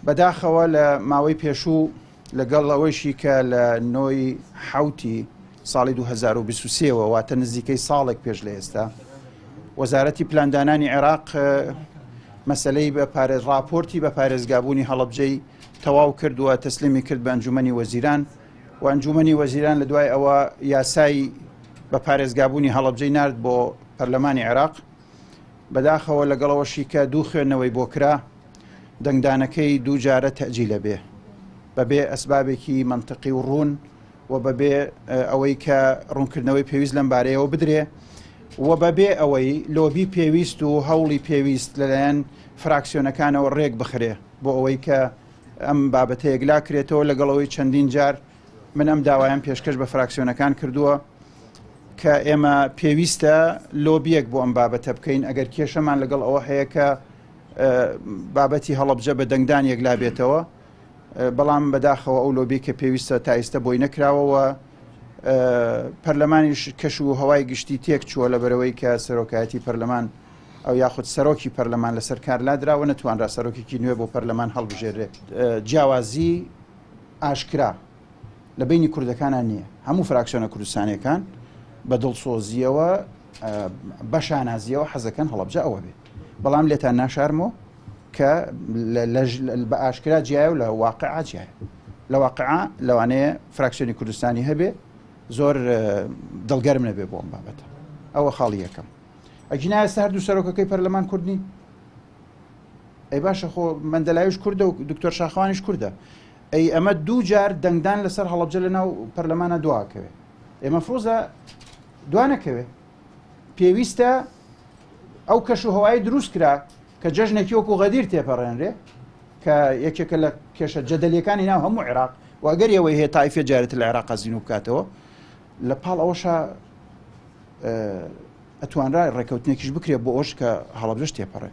بەداخەوە لە ماوەی پێشوو لەگەڵ ئەوەیشی کە لە نۆی حوتی ساڵی 2023 وە واتە نزیکەی ساڵێک پێش لە ئێستا وەزارەتی پلاندانانی عێراق مەسلەی بە پارێز راپۆرتی بە پارێزگابوونی هەڵەبجەی تەواو کردووە تەسلیمی کرد بە ئەنجومەنی وەزیران و ئەنجومەنی وەزیران لە دوای ئەوە یاسای بە پارێزگابوونی هەڵەبجەی نارد بۆ پەرلەمانی عێراق بەداخەوە لەگەڵەوەشی کە دوو خوێندنەوەی بۆ کرا دەنگدانەکەی دوو جارە تەجیلە بێ بەبێ ئەسبابێکی منطقی و ڕوون و بەبێ ئەوەی کە ڕوونکردنەوەی پێویست لەم بارەیەوە بدرێ و بەبێ ئەوەی لۆبی پێویست و هەوڵی پێویست لەلایەن فراکسیۆنەکانەوە ڕێک بخرێ بۆ ئەوەی کە ئەم بابەتە یەکلا کرێتەوە لەگەڵ ئەوەی چەندین جار من ئەم داوایان پێشکەش بە فراکسیۆنەکان کردووە کە ئێمە پێویستە لۆبیەک بۆ ئەم بابەتە بکەین ئەگەر کێشەمان لەگەڵ ئەوە هەیە کە بابەتی هەڵەبجە بە دەنگدان یەکلا بێتەوە بەڵام بەداخەوە ئەو لۆبی کە پێویستە تا ئیستە بۆی نەکراوەوە پەرلەمانیش کەش و هەوای گشتی تێک چووە لە بەرەوەی کە سەرۆکایەتی پەرلەمان ئەو یاخود سەرۆکی پەرلەمان لەسەر کار لادراوە نەتوانرا سەرۆکێکی نوێ بۆ پەرلەمان هەڵبژێرێ جیاوازی ئاشکرا لە بینی کوردەکانە نییە هەموو فراکسیۆنە کوردستانیەکان بە دڵسۆزیەوە بە شانازیەوە حەزەکەن هەڵەبجە ئەوە بێ بەڵام لێتان ناشارمەوە کە بە ئاشکرا جیایە و لە واقعا جیایە لە واقعا لەوانەیە فراکسیۆنی کوردستانی هەبێ زۆر دڵگەرم نەبێ بۆ ئەم بابەتە ئەوە خاڵی یەکەم ئەگینا ئێستا هەردوو سەرۆکەکەی پەرلەمان کورد نین ئەی باشە خۆ مەندەلاویش کوردە و دکتۆر شاخوانیش کوردە ئەی ئەمە دوو جار دەنگدان لەسەر هەڵەبجە لە ناو پەرلەمانە دواکەوێ ئێمە فڕۆزە دوانەکەوێ پێویستە ئەو کەش و هەوای دروست کرا کە جەژنێکی وەکو غەدیر تێپەڕێنرێ کە یەکێکە لە کێشە جەدەلیەکانی ناو هەموو عێراق و ئەگەر ئەوەی هەیە تایفە جارێت لە عێراق زیینو بکاتەوە لە پاڵ ئەوەشە ئەتوانرا ڕێکەوتنێکیش بکرێت بۆ ئەوش کە هەڵەبجەش تێپەڕێ.